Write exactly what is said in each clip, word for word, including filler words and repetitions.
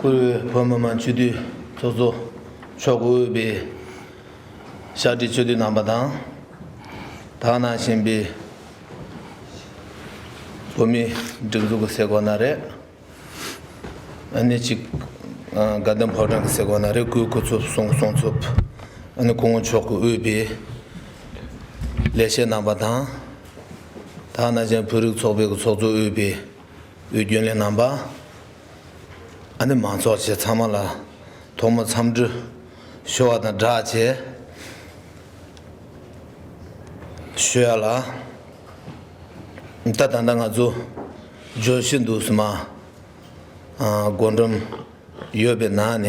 བཀུར་འོས་བོད་མི་མང་སྤྱི་འཐུས་ཚོགས་གཙོ་མཆོག་གིས་དབུས་པའི་ཕྱག་བྲིས་སྤྱི་འཐུས་རྣམ་པ་དང་། དེ་ག་ནང་བཞིན་པའི་བོད་མིའི་སྒྲིག་འཛུགས་ཀྱི་ཟེར་དགོས་ན་རེད། ཨ་ནི་གཅིག་དགའ་ལྡན་ཕོ་བྲང་གི་ཟེར་དགོས་ན་རེད། སྐུའི་སྐུ་ཚབ་གསུང་གསུང་ཚབ། ཨ་ནི་སྐུ་ངོ་མཆོག་གིས་དབུས་པའི་ལས་བྱེད་རྣམ་པ་དང་། དེ་ག་ནང་བཞིན་བོད་རིགས་ཚོགས་པའི་གི་ཚོགས་གཙོ། དབུས་པའི་དབུས་རྒྱུན་ལས་རྣམ་པ། ཨ་ནི་མང་ཚོགས་བཅས་ཚང་མ་ལ་ཐོག་མར་འཚམས་འདྲི་ཞུ་བ་དང་སྦྲགས་བྱས། ཞུ་ཡ་ལ། ད་ད་ལྟ་ང་ཚོ་བརྗོད་གཞི་འདུག་སེ་མར་ཨ་སྒོ་འགྲམ་ཡོད་པའི་ནང་ནས་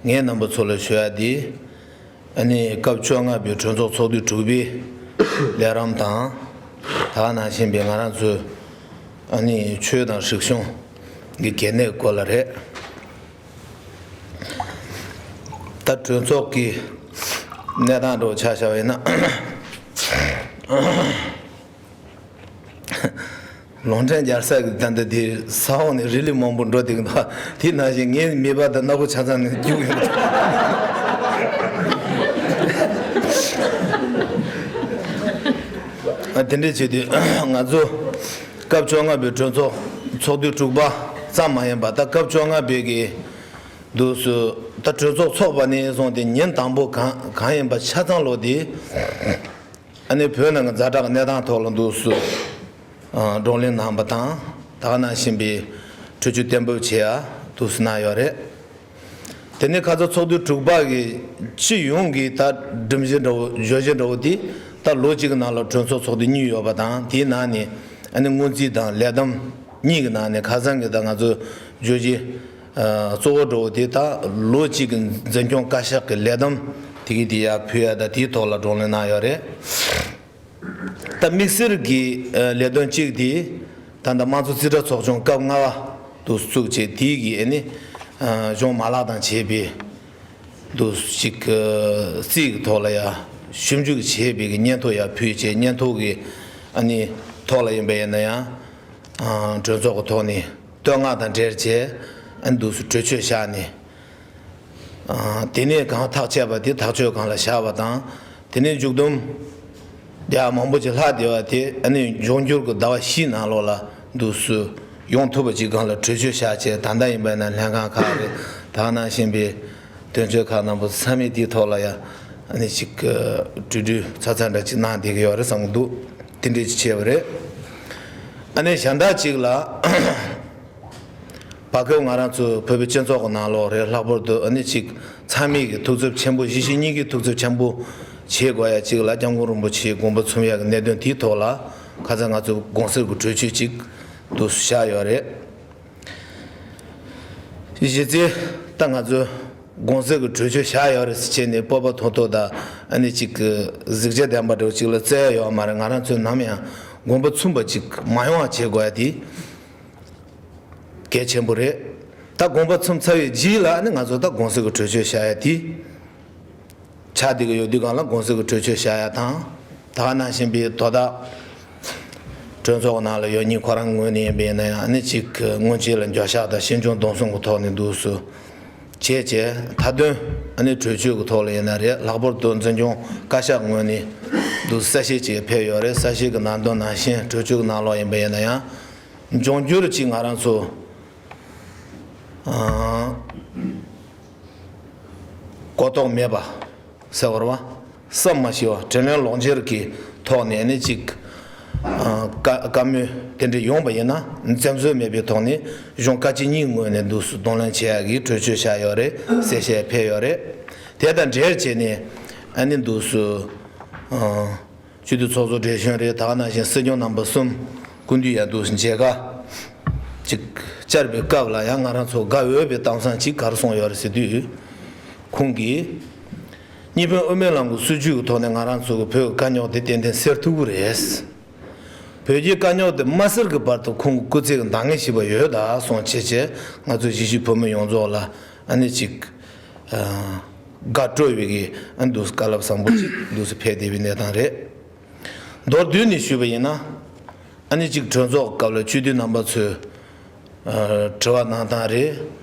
ངས་རྣམ་པ་ཚོ་ལ་ཞུ་ཡ་འདི། ཨ་ནི་སྐབས་བཅོ་ལྔ་པའི་གྲོས་ཚོགས་ཚོགས་དུས་དྲུག་པའི་ལས་རིམ་དང་། དེ་ག་ནང་བཞིན་པའི་ང་རང་ཚོའི་ཨ་ནི་ཆོས་དང་རིག་གཞུང་གི་གལ་གནད་སྐོར་ལ་རེད། ད་གྲོས་ཚོགས་ཀྱི་གནས་སྟངས་འདྲ་བོ་ཆ་བཞག་པ་ཡིན་ན། ལུང་ཕྲན་རྒྱལ་ས་གི་ད་ལྟ་དེ་ས་འོག་ནས་རི་ལི་མང་པོ་འགྲོ་བསྡད་ཀྱི་འདུག་དེ་ནང་བཞིན་ངའི་མིད་པ་དང་སྣ་ཁུག་ཆ་ཚང་ནས་རྒྱུག་ཡོང་གི་འདུག་ཨ་དེ་འདྲས་བྱས་དུས་ང་ཚོ་སྐབས་བཅོ་ལྔ་པའི་གྲོས་ཚོགས་ཚོགས་དུས་དྲུག་པ་ཙམ་མ་ཡིན་པ། ད་སྐབས་བཅོ་ལྔ་པའི་གི་འདུག་སེ་ད་གྲོས་ཚོགས་ཚོགས་པ་ནས་བཟུང་སྟེ་ཉིན་དང་པོ་གང་གང་ཡིན་པ་ཆ་ཚང་ལོ་དེ། ཨ་ནི་བོད་ནང་གི་ཛ་དྲག་གི་གནས་སྟངས་ཐོག་ལ་འདུག་སེ་ཨ་བགྲོ་གླེང་གནང་བ་དང་། དེ་ག་ནང་བཞིན་པའི་གྲོས་ཆོད་གཏན་འབེབས་བྱེད་ཡ་འདུག་སེ་གནང་ཡོད་རེད། དེ་ནས་ཁ་སང་ཚོགས་དུས་དྲུག་པ་གི་སྤྱི་ཡོངས་ཀྱི་ད་སྒྲོམ་གཞི་འདྲ་བོ་བརྗོད་གཞི་འདྲ་བོ་དེ་ད་ལོ་གཅིག་གི་ནང་ལ་གྲོས་ཚོགས་ཚོགས་དུས་གཉིས་ཡོད་པ་དང་། དེའི་ནང་ནས་ཨ་ནི་སྔོན་རྩིས་དང་ལས་བསྡོམས་གཉིས་ཀྱི་ནང་ནས་ཁ་སང་གི་ད་ང་ཚོ་བརྗོད་གཞི་ཨ་གཙོ་བོ་འདྲ་བོ་དེ་ད་ལོ་གཅིག་གི་འཛིན་སྐྱོང་བཀའ་ཤག་གི་ལས་བསྡོམས་དེ་གི་དེ་ཡར་ཕུལ་ཡ་ད་དེའི་ཐོག་ལ་བགྲོ་གླེང་གནང་ཡོད་རེད། ད་དམིགས་བསལ་གྱི་ཨ་ལས་དོན་གཅིག་དེ་ད་ལྟ་དམངས་གཙོ་རྩིས་ཁྲ་ཚོགས་ཆུང་སྐབས་ལྔ་པ་དུ་བཙུགས་བྱས། དེའི་གི་ཨ་ནི་ཨ་གཞུང་མ་ལག་དང་བཅས་པའི་འདུག་ཅིག་ཨ་རྩིས་ཀྱི་ཐོག་ལ་ཡ་ཞིབ་འཇུག་བྱས་པའི་གི་སྙན་ཐོ་ཡ་ཕུལ་བྱས། སྙན་ཐོ་གི་ཨ་ནི་ཐོག་ལ་ཡིན་པ་ཡིན་ན་ཡང་ཨ་གྲོས་ཚོགས་ཀྱི་ཐོག་ནས་བསྟོད་བསྔགས་དང་འབྲེལ་བྱས་ཨ་ནི་འདུག་སེ་གྲོས་ཆོད་བཞག་ནས། ཨ་དེ་ནས་གང་ཐག་བཅད་པ་དེ་ཐག་གཅོད་སྒང་ལ་བཞག་པ་དང་། དེ་ནས་མཇུག་བསྡོམས་རྒྱ་མང་པོ་ཅིག་ལྷག་བསྡད་པ་དེ་ཨ་ནི་འབྱུང་འགྱུར་གྱི་ཟླ་བ་བཞིའི་ནང་ལོགས་ལ་འདུག་སེ་ཡོང་ཐུབ་པ་ཅིག་སྒང་ལ་གྲོས་ཆོད་བཞག་བྱས། ད་ལྟ་ཡིན་པ་ན་ལྷན་ཁང་ཁག་རེད། དེ་ག་ནང་བཞིན་པའི་དོན་གཅོད་ཁག་རྣམ་པ་ཚང་མས་དེའི་ཐོག་ལ་ཡ་ཨ་ནི་ཅིག་གྲོས་བསྡུར་ཚ་ཚ་འདྲ་ཅིག་གནང་བསྡད་ཀྱི་ཡོད་རེད་བསམ་གྱི་འདུག་དེ་འདྲས་ཅིག་བྱས་པ་རེད། ཨ་ནི་གཞན་དག་ཅིག་ལ། བར་སྐབས་ང་རང་ཚོ་བོད་པའི་སྤྱི་ཚོགས་ཀྱི་ནང་ལོགས་རེད། ལྷག་པར་དུ་ཨ་ནི་ཅིག་ཚང་མས་ཀྱི་ཐུགས་འཚབ་ཆེན་པོ། གཞིས་བྱེས་གཉིས་ཀྱི་ཐུགས་འཚབ་ཆེན་པོ་བྱེད་དགོས་ཡ་ཅིག་ལ་སྐྱབས་མགོན་རིན་པོ་ཆེའི་དགོངས་པ་མཚོན་ཡ་གི་གནད་དོན་དེའི་ཐོག་ལ་ཁ་སང་ང་ཚོ་དགོངས་སེལ་གྱི་གྲོས་ཆོད་ཅིག་འདུག་སེ་བཞག་ཡོད་རེད། གཞི་རྩའི་ད་ང་ཚོ་དགོངས་སེལ་གྱི་གྲོས་ཆོད་བཞག་ཡོད་རེད་ཟེར་བྱས་ནས་སྤོབས་པ་མཐོ་མཐོ་དང་ཨ་ནི་ཅིག་གི་གཟི་བརྗིད་ལྡན་པ་འདྲ་བོ་ཅིག་ལ་བརྩི་ཡ་ཡོད་མ་རེད། ང་རང་ཚོས་ནམ་ཡང་དགོངས་པ་མཚུངས་པ་ཅིག་མ་ཡོང་བ་བྱེད་དགོས་ཡ་དེ། གལ་ཆེན་པོ་རེད། ད་དགོངས་པ་མཚུངས་ཚར་བའི་རྗེས་ལ་ཨ་ནི་ང་ཚོ་ད་དགོངས་སེལ་གྱི་གྲོས་ཆོད་བཞག་ཡ་དེ་ཆགས་བསྡད་ཀྱི་ཡོད་དུས་སྒང་ལ་དགོངས་སེལ་གྱི་གྲོས་ཆོད་བཞག་ཡ་དང་། ད་ག་ནང་བཞིན་པའི་དོ་བདག་གྲོས་ཚོགས་ནང་ལ་ཡོད་མཁན་ཁོ་རང་ངོས་ནས་ཡིན་པ་ཡིན་ན་ཡང་ཨ་ནི་ཅིག་སྔོན་ཆད་ལ་འགྱོད་བཤགས་དང་ཤིས་བརྗོད་སྡོམ་གསུམ་གྱི་ཐོག་ནས་འདུག་སེ་བྱས་བྱས། མཐའ་དོན་ཨ་ནི་གྲོས་ཆོད་ཀྱི་ཐོག་ལ་ཡིན་ན་རེད། ལྷག་པར་དུ་འཛིན་སྐྱོང་བཀའ་ཤག་ངོས་ནས་འདུག་གསལ་བཤད་ཅིག་ཕེབས་ཡོད་རེད། གསལ་བཤད་ཀྱི་ནང་དོན་ནང་བཞིན་གྲོས་ཆོད་ཀྱི་ནང་ལོགས་ཡིན་པ་ཡིན་ན་ཡང་། འབྱུང་འགྱུར་གྱི་ང་རང་ཚོ་ཨ་གོ་རྟོགས་མེད་པ་ཟེར་བ་རེད་བ། བསམ་མ་ཤེས་པ། དྲིན་ལན་ལོག་འཇལ་གྱི་ཐོག་ནས་ནི་གཅིག་ཨ་བཀའ་བཀའ་མོལ་དེ་འདྲ་ཡོང་བ་ཡིན་ན་འཛེམ་ཟོན་མེད་པའི་ཐོག་ནས་གཞུང་བཀའ་སྤྱི་གཉིས་ངོས་ནས་འདུག་སེ་གདོང་ལེན་བྱེད་ཡག་གི་གྲོས་ཆོད་བཞག་ཡོད་རེད། གསལ་བཤད་ཕེབས་ཡོད་རེད། དེ་དང་འབྲེལ་བྱས་ནས་ཨ་ནི་འདུག་སེ་ཨ། སྤྱི་འཐུས་ཚོགས་གཙོ་བགྲེས་གཞོན་རེད། དེ་ག་ནང་བཞིན་སྲིད་སྐྱོང་རྣམ་པ་གསུམ་སྐུ་མདུན་ཡང་འདུག་མཇལ་ཁ་ཅིག་བཅར་བའི་སྐབས་ལ་ཡང་ང་རང་ཚོ་དགའ་འོས་པའི་གཏམ་བཟང་ཅིག་ག་རེ་གསུངས་ཡོད་རེད་ཟེར་དུས། ཁོང་གིས་གཉིས་ཕན་དབུ་མའི་ལམ་གྱི་སྲིད་བྱུས་ཀྱི་ཐོག་ནས་ང་རང་ཚོ་གི་བོད་ཀྱི་དཀའ་རྙོག་དེ་ཏན་ཏན་སེལ་ཐུབ་ཀྱི་རེད། བོད་ཀྱི་དཀའ་རྙོག་དེ་མ་སེལ་གྱི་བར་དུ་ཁོང་གི་སྐུ་ཚེ་གི་འདང་ངེས་ཤིག་པ་ཡོད་ད་གསུངས་བྱས་བྱས། ང་ཚོ་གཞིས་བྱེས་བོད་མི་ཡོངས་རྫོགས་ལ་ཨ་ནི་ཅིག་ཨ་དགའ་སྤྲོ་བའི་གི་ཨ་འདུག་བཀའ་སློབ་བཟང་པོ་ཅིག་འདུག་སེ་ཕེབས་བསྡད་པའི་གནས་སྟངས་རེད། མདོར་བསྡུས་ནས་ཞུས་པ་ཡིན་ན། ཨ་ནི་གཅིག་གྲོས་ཚོགས་སྐབས་ལ་སྤྱི་འཐུས་རྣམ་པ་ཚོས་ཨ་དྲི་བ་གནང་སྟངས་རེད།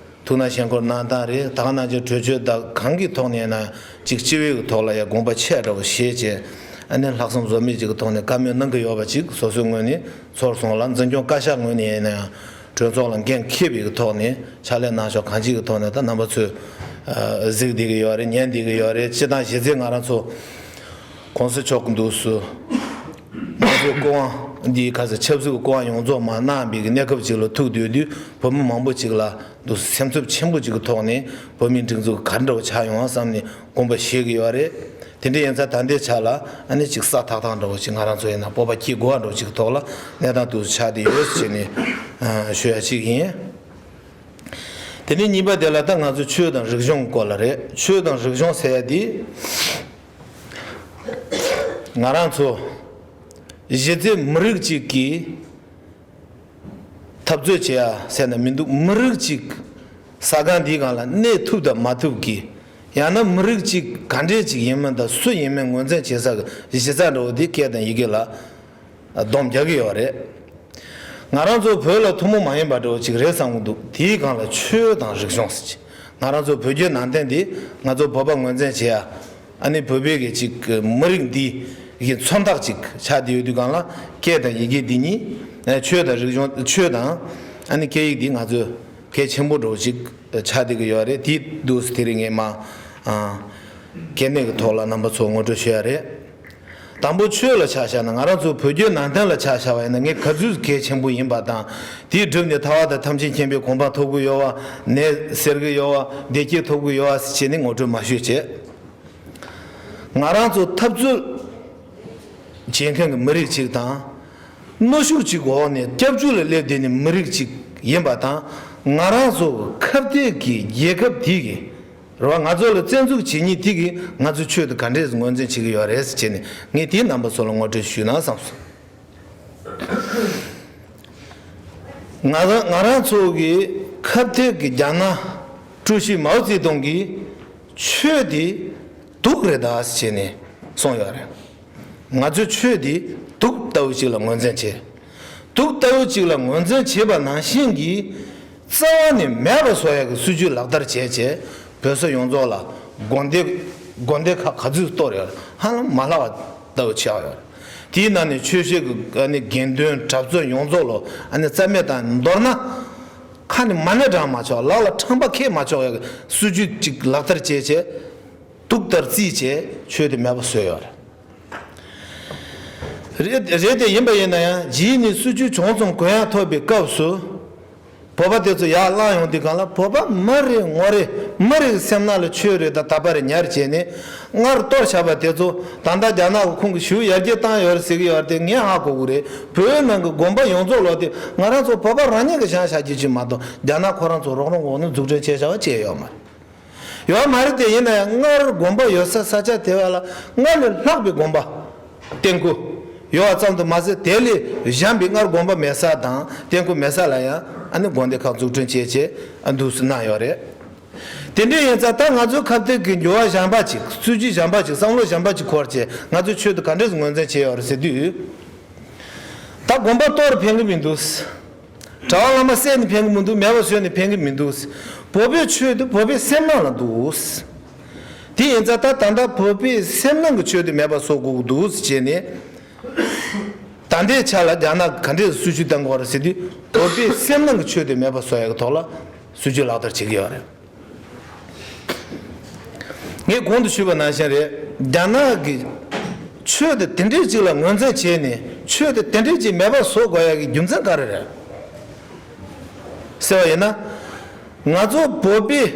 ཐུགས་སྣང་ཞེན་སྐུལ་གནང་སྟངས་རེད། ད་ག་ནང་བཞིན་གྲོས་ཆོད་དང་གང་གི་ཐོག་ནས་ཡིན་ན་ཅིག་སྤྱི་བའི་ཐོག་ལ་ཡ་དགོངས་པ་ཆེ་དྲགས་པོ་བཞེས་བྱས། ཨ་ནི་ལྷག་བསམ་ཟོལ་མེད་ཅིག་གི་ཐོག་ནས་བཀའ་མོལ་གནང་གི་ཡོད་པ་ཅིག་སོ་སོའི་ངོས་ནས་ཚོར་སོང་ལ། འཛིན་སྐྱོང་བཀའ་ཤག་ངོས་ནས་ཡིན་ན་ཡང་གྲོས་ཚོགས་ལ་འགན་འཁྱེར་བའི་ཐོག་ནས་ཕྱག་ལས་གནང་ཕྱོགས་གང་ཅིའི་ཐོག་ནས་ད་རྣམ་པ་ཚོས་གཟིགས་བསྡད་ཀྱི་ཡོད་རེད། ཉན་བསྡད་ཀྱི་ཡོད་རེད། སྤྱིར་བཏང་གཞི་རྩའི་ང་རང་ཚོ་གོང་ས་མཆོག་གི་འདུག་སུ། ང་ཚོའི་སྐུ་དབང་འདིའི་ཁ་ས་ཆབ་སྲིད་ཀྱི་སྐུ་དབང་ཡོངས་རྫོགས་མར་གནང་བའི་གི་གནས་སྐབས་ཅིག་ལ་ཐུག་སྡོད་དུས། བོད་མི་མང་པོ་ཅིག་ལ་འདུག་སེམས་འཚབ་ཆེན་པོ་ཅིག་གི་ཐོག་ནས་བོད་མིའི་སྒྲིག་འཛུགས་ག་འདྲ་བོ་ཆགས་ཡོང་བ་བསམ་ནས་དགོངས་པ་བཞེས་ཀྱི་ཡོད་རེད། དེ་འདྲ་ཡིན་ཙང་ད་ལྟའི་ཆ་ལ་ཨ་ནི་ཅིག་ས་ཐག་ཐག་འདྲ་བོ་ཅིག་ང་རང་ཚོ་ཡིན་ན་སྤོབས་པ་སྐྱེ་དགོས་པ་འདྲ་བོ་ཅིག་གི་ཐོག་ལ་གནས་སྟངས་འདུག་ཆགས་བསྡད་ཡོད་ཟེར་ནས་ཞུ་ཡ་ཅིག་ཡིན། དེ་ནས་གཉིས་པ་དེ་ལ་ད་ང་ཚོ་ཆོས་དང་རིག་གཞུང་སྐོར་ལ་རེད། ཆོས་དང་རིག་གཞུང་ཟེར་ཡ་དེ། ང་རང་ཚོ་གཞི་རྩའི་མི་རིགས་གཅིག་གི་འཐབ་རྩོད་བྱེད་ཡ་ཟེར་ན་མི་འདུག་མི་རིགས་གཅིག་ས་སྒང་འདིའི་སྒང་ལ་གནས་ཐུབ་དང་མ་ཐུབ་ཀྱི། ཡང་ན་མི་རིགས་གཅིག་ག་འདྲས་ཅིག་ཡིན་མིན་དང་སུ་ཡིན་མིན་ངོས་འཛིན་བྱེད་ས་གི་གཞི་རྩ་འདྲ་བོ་དེ་སྐད་དང་ཡི་གེ་ལ་སྡོམ་རྒྱག་གི་ཡོད་རེད། ང་རང་ཚོ་བོད་ལ་ཐུན་མོང་མ་ཡིན་པ་འདྲ་བོ་ཅིག་རེད་བསམ་གི་འདུག་དེའི་སྒང་ལ་ཆོས་དང་རིག་གཞུང་ཟེར་གྱི། ང་རང་ཚོ་བོད་བརྒྱུད་ནང་བསྟན་འདི་ང་ཚོ་བོད་པ་ངོས་འཛིན་བྱེད་ཡ། ཨ་ནི་བོད་པའི་གི་ཅིག་མི་རིགས་འདི་གི་མཚོན་རྟགས་ཅིག་ཆགས་བསྡད་ཡོད་དུས་སྒང་ལ། སྐད་དང་ཡི་གེ་འདི་གཉིས། ཆོས་དང་རིག་གཞུང་། ཆོས་དང་ཨ་ནི་སྐད་ཡིག་འདི་ང་ཚོས་གལ་ཆེན་པོ་འདྲ་བོ་ཅིག་ཆགས་བསྡད་ཀྱི་ཡོད་རེད། དེ་འདུག་སེ་དེ་རིང་ངས་མ་ཨ་གལ་གནད་ཀྱི་ཐོག་ལ་རྣམ་པ་ཚོར་ངོ་སྤྲོད་ཞུ་ཡ་རེད། དང་པོ་ཆོས་ལ་ཆ་བཞག་ན། ང་རང་ཚོ་བོད་བརྒྱུད་ནང་བསྟན་ལ་ཆ་བཞག་པ་ཡིན་ན་ངས་ག་ཚོད་གལ་ཆེན་པོ་ཡིན་པ་དང་། དེའི་བསྒྲུབས་ནས་ཐར་པ་དང་ཐམས་ཅད་མཁྱེན་པའི་གོ་འཕང་ཐོབ་ཀྱི་ཡོད་པ། ནད་སེལ་གྱི་ཡོད་པ། བདེ་སྐྱིད་ཐོབ་ཀྱི་ཡོད་པ་ཟེར་བྱས་ནས་ངོ་སྤྲོད་མ་ཞུས་བྱས། ང་རང་ཚོ་འཐབ་རྩོད་བྱེད་མཁན་གྱི་མི་རིགས་གཅིག་དང་། གནོན་ཤུགས་གཅིག་འོག་ནས་སྐྱབས་བཅོལ་ལ་སླེབས་བསྡད་ནས་མི་རིགས་གཅིག་ཡིན་པ་དང་། ང་རང་ཚོ་ཁ་གཏད་ཀྱི་རྒྱལ་ཁབ་དེ་གི་རེད་བ། ང་ཚོ་ལ་བཙན་འཛུལ་བྱེད་མཁན་དེ་གིས་ང་ཚོའི་ཆོས་དེ་ག་འདྲས་ངོས་འཛིན་བྱེད་ཀྱི་ཡོད་རེད་ཟེར་བྱས་ནས་ངས་དེའི་རྣམ་པ་ཚོ་ལ་ངོ་སྤྲོད་ཞུས་ན་བསམ་སོང་། ང་རང་ང་རང་ཚོ་གི་ཁ་གཏད་ཀྱི་རྒྱ་ནག་ཀྲུའུ་ཞི་མའོ་ཙེ་ཏུང་གིས་ཆོས་དེ་དུག་རེད་ད་ཟེར་བྱས་ནས་གསུངས་ཡོད་རེད། ང་ཚོས་ཆོས་དེ་དུག་ལྟ་བུ་ཅིག་ལ་ངོས་འཛིན་བྱེད། དུག་ལྟ་བུ་ཅིག་ལ་ངོས་འཛིན་བྱེད་པ་ནང་བཞིན་གྱི་རྩ་བ་ནས་མེད་པ་བཟོ་ཡག་གི་སྲིད་ཇུས་ལག་བསྟར་བྱས་བྱས། བོད་ས་ཡོངས་རྫོགས་ལ་དགོན་སྡེ་དགོན་སྡེ་ཁག་ག་ཚོད་གཏོར་ཡོད་རེད། ཧ་ལམ་མ་ལྷག་པ་ལྟ་བུ་ཆགས་ཡོད་རེད། དེའི་ནང་ནས་ཆོས་བཤད་ཀྱི་ཨ་ནི་དགེ་འདུན་གྲྭ་བཙུན་ཡོངས་རྫོགས་ལ་ཨ་ནི་རྩ་མེད་བཏང་། མདོར་ན་ཁ་ནས་མ་ཎི་བགྲང་མ་ཆོག་ལག་ལ་ཁྲམ་པ་འཁྱེར་མ་ཆོག་ཡག་གི་སྲིད་ཇུས་ཅིག་ལག་བསྟར་བྱས་བྱས། དུག་ལྟར་བརྩིས་བྱས་ཆོས་དེ་མེད་པ་བཟོས་ཡོད་རེད། རེད་རེད་དེ། ཡིན་པ་ཡིན་ན་ཡང་རྗེས་ནས་སྲིད་ཇུས་བྱུང་ཙང་གུ་ཡངས་ཐོབ་པའི་སྐབས་སུ། བོད་པ་དེ་ཚོ་ཡར་བླངས་ཡོང་དུས་སྒང་ལ། བོད་པ་མི་རེ་ངོ་རེ་མི་རེའི་སེམས་ནང་ལ་ཆོས་རེད་ད། དད་པ་རེ་ཉར་བྱས་ནས་སྔར་གཏོར་བཞག་པ་དེ་ཚོ་ད་ལྟ་རྒྱ་ནག་གི་ཁོང་གིས་ཞེ་པོ་ཡར་རྒྱས་བཏང་ཡོད་རེད་ཟེར་གྱི་ཡོད་རེད་དེ། ངས་ཧ་གོ་གི་རེད། བོད་ནང་གི་དགོན་པ་ཡོངས་རྫོགས་ལོག་སྟེ་ང་རང་ཚོ་བོད་པ་རང་ཉིད་ཀྱིས་བཞེངས་བཞག་རྒྱུ་ཅིག་མ་གཏོགས། རྒྱ་ནག་ཁོ་རང་ཚོ་རོགས་རམ་འོག་ནས་འཛུགས་སྐྲུན་བྱས་བཞག་པ་ཅིག་ཡོད་མ་རེད། ཡོད་མ་རེད་དེ། ཡིན་ན་ཡང་སྔར་དགོན་པ་ཡོད་ས་ས་ཆ་དེ་བ་ལ་སྔར་ལས་ལྷག་པའི་དགོན་པ་ཏན་ཁུ་ཡོད་པ་ཙམ་དུ་མ་ཟད། དེ་ལས་གཞན་པའི་སྔར་དགོན་པ་མེད་ས་དང་ཏན་ཁུ་མེད་ས་ལ་ཡང་ཨ་ནི་དགོན་སྡེ་ཁག་འཛུགས་སྐྲུན་བྱས་བྱས་ཨ་འདུག་སེ་གནང་ཡོད་རེད། དེ་འདྲ་ཡིན་ཙང་ད་ང་ཚོའི་ཁ་གཏད་ཀྱི་འགྱུར་བ་གཞན་པ་ཅིག་སྲིད་ཇུས་གཞན་པ་ཅིག་བསམ་བློ་གཞན་པ་ཅིག་འཁོར་བྱས་ང་ཚོའི་ཆོས་དེ་ག་འདྲས་ངོས་འཛིན་བྱས་ཡོད་རེད་ཟེར་དུས། ད་དགོན་པ་གཏོར་ཕན་གྱི་མི་འདུག་གྲྭ་པ་བླ་མ་བསད་ནས་ཕན་གྱི་མི་འདུག་མེད་པ་བཟོས་ནས་ཕན་གྱི་མི་འདུག་བོད་པའི་ཆོས་དེ་བོད་པའི་སེམས་ནང་ལ་འདུག་དེ་ཡིན་ཙང་ད་ད་ལྟ་བོད་པའི་སེམས་ནང་གི་ཆོས་དེ་མེད་པ་བཟོ་དགོས་ཀྱི་འདུག་ཟེར་བྱས་ནས། ད་ལྟའི་ཆ་ལ་རྒྱ་ནག་གིས་ག་འདྲས་སྲིད་ཇུས་བཏང་གི་ཡོད་རེད་ཟེར་དུས། བོད་པའི་སེམས་ནང་གི་ཆོས་དེ་མེད་པ་བཟོ་ཡག་གི་ཐོག་ལ་སྲིད་ཇུས་ལག་བསྟར་བྱེད་ཀྱི་ཡོད་རེད། ངས་གོང་དུ་ཞུས་པ་ནང་བཞིན་རེད། རྒྱ་ནག་གིས་ཆོས་དེ་དེ་འདྲས་ཅིག་ལ་ངོས་འཛིན་བྱས་ནས་ཆོས་དེ་དེ་འདྲས་ཅིག་མེད་པ་བཟོ་དགོས་ཡག་གི་རྒྱུ་མཚན་ག་རེ་རེད་ཟེར་བ་ཡིན་ན། ང་ཚོ་བོད་པས་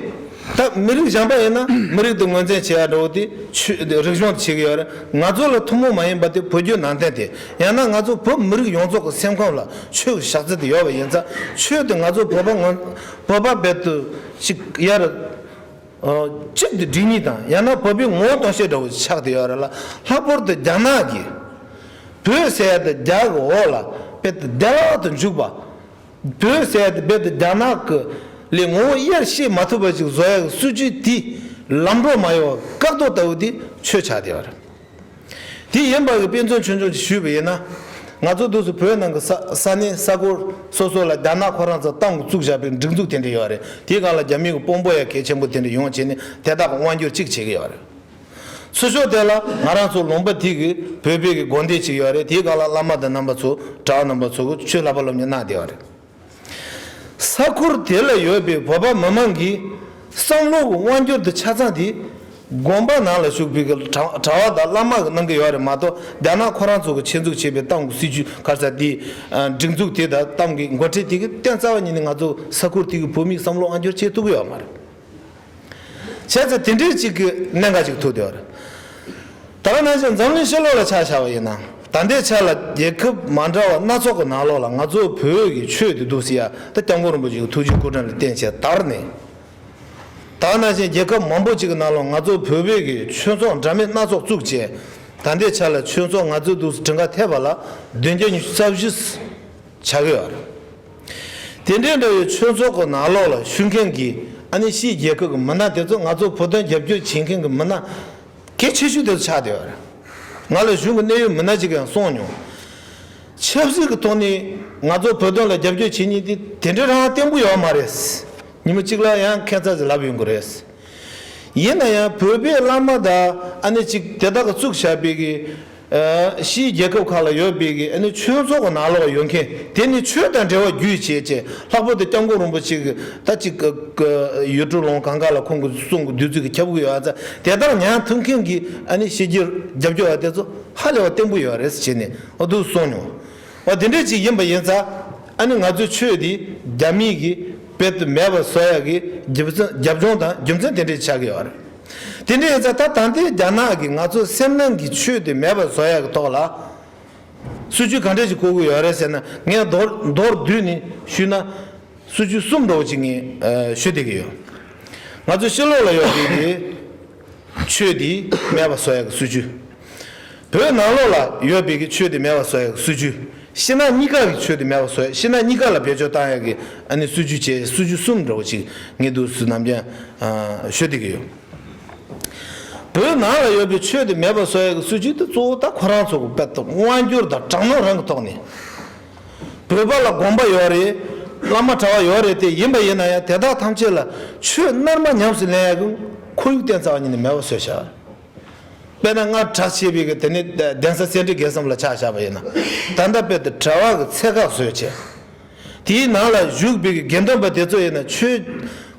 ད་མི་རིགས་གཞན་པ་ཡིན་ན་མི་རིགས་དེ་ངོས་འཛིན་བྱེད་ཡག་འདྲ་བོ་དེ། ཆོས་རིག་གཞུང་དེ་བྱེད་ཀྱི་ཡོད་རེད། ང་ཚོ་ལ་ཐུན་མོང་མ་ཡིན་པ་དེ་བོད་བརྒྱུད་ནང་བསྟན་དེ། ཡང་ན་ང་ཚོ་བོད་མི་རིགས་ཡོངས་རྫོགས་ཀྱི་སེམས་ཁམས་ལ་ཆོས་ཀྱི་ཞག་རྩི་དེ་ཡོད་པ་ཡིན་ཙང་། ཆོས་དེ་ང་ཚོ་བོད་པ་ངོས་བོད་པ་རྦད་དེ་ཅིག་ཡར་གཅིག་ཏུ་སྒྲིལ་ནི་དང་། ཡང་ན་བོད་པའི་ངོ་བོ་སྟོང་བཤད་འདྲ་བོ་ཆགས་བསྡད་ཡོད་རེད་ལ། ལྷག་པར་དུ་རྒྱ་ནག་གིས་བོད་ཟེར་ཡ་དེ་རྒྱ་གི་འོག་ལ་རྦད་དེ་བདེ་བླག་ཏུ་འཇུག་པ། བོད་ཟེར་ཡ་དེ་རྦད་དེ་རྒྱ་ནག་གི་ལས་ངོ་བོ་དབྱེར་ཕྱེ་མ་ཐུབ་པ་ཞིག་བཟོ་ཡ་གི་སྲིད་ཇུས་དེ་ལམ་འགྲོ་མ་ཡོང་བ་བཀག་རྡོ་ལྟ་བུ་དེ་ཆོས་ཆགས་བསྡད་ཡོད་རེད། དེ་ཡིན་པ་གི་དཔེ་མཚོན་ཆུང་ཆུང་ཅིག་ཞུས་པ་ཡིན་ན། ང་ཚོ་འདུག་སེ་བོད་ནང་གི་ས་ས་གནས་ས་ཁུལ་སོ་སོ་ལ་རྒྱ་ནག་ཁོ་རང་ཚོ་ཏང་གིས་བཙུགས་བཞག་པའི་སྒྲིག་འཛུགས་དེ་འདྲ་ཡོད་རེད། དེའི་སྒང་ལ་རྒྱ་མི་གི་དཔོན་པོ་ཡང་གལ་ཆེན་པོ་དེ་འདྲ་ཡོང་བྱས་ནས་དེ་དག་གི་དབང་སྒྱུར་གཅིག་བྱེད་ཀྱི་ཡོད་རེད། ཚུར་ཕྱོགས་དེ་ལ་ང་རང་ཚོ་ལུང་པ་དེ་གི་བོད་པའི་གི་དགོན་སྡེ་ཅིག་ཡོད་རེད། དེའི་སྒང་ལ་བླ་མ་དང་རྣམ་པ་ཚོ་གྲྭ་བ་རྣམ་པ་ཚོ་གི་ཆོས་བསླབ་པ་སློབ་གཉེར་གནང་བསྡད་ཡོད་རེད། ས་ཁུལ་དེ་ལ་ཡོད་པའི་བོད་པ་མི་མང་གི་བསམ་བློ་གི་དབང་སྒྱུར་དེ་ཆ་ཚང་དེ་དགོན་པ་ནང་ལ་བཞུགས་པའི་གི་གྲྭ་གྲྭ་བ་དང་བླ་མ་གིས་གནང་གི་ཡོད་རེད་མ་གཏོགས། རྒྱ་ནག་ཁོ་རང་ཚོ་གིས་ཆེད་འཛུགས་བྱས་པའི་ཏང་གི་སྲིད་ཇུས་ག་རེ་ཟེར་དེ། སྒྲིག་འཛུགས་དེ་དང་ཏང་གི་འགོ་ཁྲིད་དེ་གིས་གཏན་ཚ་བ་ཉིད་ནས་ང་ཚོ་ས་ཁུལ་དེ་གི་བོད་མིའི་བསམ་བློ་དབང་སྒྱུར་བྱེད་ཐུབ་ཀྱི་ཡོད་མ་རེད། བྱས་ཙང་དེ་འདྲའི་ཅིག་གི་གནད་འགག་ཅིག་ཐུག་བསྡད་ཡོད་རེད། ད་ག་ནང་བཞིན་འཛམ་གླིང་ཕྱི་ལོགས་ལ་ཆ་བཞག་པ་ཡིན་ན། ད་ལྟའི་ཆ་ལ་རྒྱལ་ཁབ་མ་འདྲ་བ་སྣ་ཚོགས་ཀྱི་ནང་ལོགས་ལ་ང་ཚོ་བོད་ཀྱི་ཆོས་དེ་འདུག་སེ་ཡ་ད་སྐྱབས་མགོན་རིན་པོ་ཆེ་གི་ཐུགས་རྗེ་སྐུ་དྲིན་ལ་བརྟེན་བྱས་དར་ནས། ད་ག་ནང་བཞིན་རྒྱལ་ཁབ་མང་པོ་ཅིག་གི་ནང་ལོགས་ང་ཚོ་བོད་པའི་གི་ཆོས་ཚོགས་འདྲ་མིན་སྣ་ཚོགས་བཙུགས་བྱས། ད་ལྟའི་ཆ་ལ་ཆོས་ཚོགས་ང་ཚོ་འདུག་སེ་གྲངས་ཀ་ཐེབས་པ་ལ་བདུན་བརྒྱ་ཉི་ཤུ་རྩ་བཞི་ཆགས་ཀྱི་ཡོད་རེད། དེ་འདྲའི་འདྲ་བའི་ཆོས་ཚོགས་ཀྱི་ནང་ལོགས་ལ་ཞུགས་མཁན་གྱི་ཨ་ནི་ཕྱིའི་རྒྱལ་ཁབ་ཀྱི་མི་སྣ་དེ་ཚོ་ང་ཚོ་བོད་དོན་རྒྱབ་སྐྱོར་བྱེད་མཁན་གྱི་མི་སྣ་གལ་ཆེ་ཤོས་དེ་ཚོ་ཆགས་བསྡད་ཡོད་རེད། ང་ལ་གཞུང་གི་གནད་ཡོད་མི་སྣ་ཅིག་ཡང་གསུངས་མྱོང་། ཆབ་སྲིད་ཀྱི་ཐོག་ནས་ང་ཚོ་བོད་དོན་ལ་རྒྱབ་སྐྱོར་བྱེད་མཁན་དེ་དེ་འདྲའི་རང་བརྟན་པོ་ཡོད་མ་རེད། ཉི་མ་གཅིག་ལ་ཡང་ཁྱད་མཚར་ཞིག་ལབ་ཡོང་གི་རེད། ཡིན་ན་ཡང་བོད་པའི་བླ་མ་དང་ཨ་ནི་ཅིག་དེ་དག་གིས་བཙུགས་བཞག་པའི་གི་ཕྱིའི་རྒྱལ་ཁབ་ཁག་ལ་ཡོད་པའི་གི་ཨ་ནི་ཆོས་ཚོགས་ཀྱི་ནང་ལོགས་ཡོད་མཁན་དེ་ནི་ཆོས་དང་འབྲེལ་བ་རྒྱུས་བྱས་བྱས། ལྷག་པར་དུ་སྐྱབས་མགོན་རིན་པོ་ཆེ་གི་ད་ཅིག་ཡུལ་གྲུ་ལུང་གང་ག་ལ་ཁོང་གི་གསུང་གི་བདུད་རྩི་གི་ཁྱབ་ཀྱི་ཡོད་ཨ་ཙ། དེ་དག་ཉན་ཐུབ་མཁན་གྱི་ཨ་ནི་ཕྱི་རྒྱལ་རྒྱབ་སྐྱོར་བ་དེ་ཚོ་ཧ་ལས་པ་བརྟན་པོ་ཡོད་རེད་ཟེར་བྱས་ནས་འོ་འདུག་གསུངས་མྱོང་། འོ་དེ་འདྲ་ཅིག་ཡིན་པ་ཡིན་ཙང་། ཨ་ནི་ང་ཚོའི་ཆོས་འདི་རྒྱ་མི་གིས་རྦད་དེ་མེད་པ་བཟོ་ཡག་གི་རྒྱུ་མཚན་རྒྱབ་ལྗོངས་དང་རྒྱུ་མཚན་དེ་འདྲ་ཆགས་ཀྱི་ཡོད་རེད། དེ་འདྲ་ཡིན་ཙང་ད་ད་ལྟའི་རྒྱ་ནག་གིས་ང་ཚོའི་སེམས་ནང་གི་ཆོས་དེ་མེད་པ་བཟོ་ཡག་གི་ཐོག་ལ་སྲིད་ཇུས་ག་འདྲ་ཞིག་འཁུར་གྱི་ཡོད་རེད་ཟེར་ན། ངས་མདོར་མདོར་བསྡུས་ནས་ཞུས་ན། སྲིད་ཇུས་གསུམ་འདྲ་བོ་ཅིག་ངས་ཨ་ཞུ་བསྡད་ཀྱི་ཡོད། ང་ཚོ་ཕྱི་ལོགས་ལ་ཡོད་པའི་གི་ཆོས་འདི་མེད་པ་བཟོ་ཡག་གི་སྲིད་ཇུས། བོད་ནང་ལོགས་ལ་ཡོད་པའི་གི་ཆོས་འདི་མེད་པ་བཟོ་ཡག་གི་སྲིད་ཇུས། ཕྱི་ནང་གཉིས་ཀ་གི་ཆོས་འདི་མེད་པ་བཟོ་ཡག་ཕྱི་ནང་གཉིས་ཀ་ལ་བེད་སྤྱོད་བཏང་ཡག་གི་ཨ་ནི་སྲིད་ཇུས་བྱས། སྲིད་ཇུས་གསུམ་འདྲ་བོ་ཅིག་ངས་འདུག་སེ་ནམ་རྒྱུན་ཨ་ཞུ་བསྡད་ཀྱི་ཡོད། བོད་ནང་ལ་ཡོད་པའི་ཆོས་དེ་མེད་པ་བཟོ་ཡག་གི་སྲིད་ཇུས་དེ་གཙོ་བོ་ད་ཁོ་རང་ཚོ་གི་དཔེ་དང་དབང་སྒྱུར་དང་དྲག་གནོན་རང་གི་ཐོག་ནས། བོད་པ་ལ་དགོན་པ་ཡོད་རེད། བླ་མ་གྲྭ་བ་ཡོད་རེད། དེ་ཡིན་པ་ཡིན་ན་ཡང་དེ་དག་ཐམས་ཅད་ལ་ཆོས་རྣལ་མ་ཉམས་སུ་ལེན་ཡག་གི་ཁོར་ཡུག་བསྟན་རྩ་བ་ཉིད་ནས་མེད་པ་བཟོས་བཞག་དཔེར་ན་སྔར་གྲགས་ཆེ་བའི་གི་དེ་ནི་གདན་ས་སེ་འབྲས་དགེ་གསུམ་ལ་ཆ་བཞག་པ་ཡིན་ན། ད་ལྟ་དཔེ་དེ་གྲྭ་བ་གི་ཚད་བཀག་བཟོས་བྱས། དེའི་ནང་ལ་བཞུགས་པའི་དགེ་འདུན་པ་དེ་ཚོ་ཡིན་ན་ཆོས་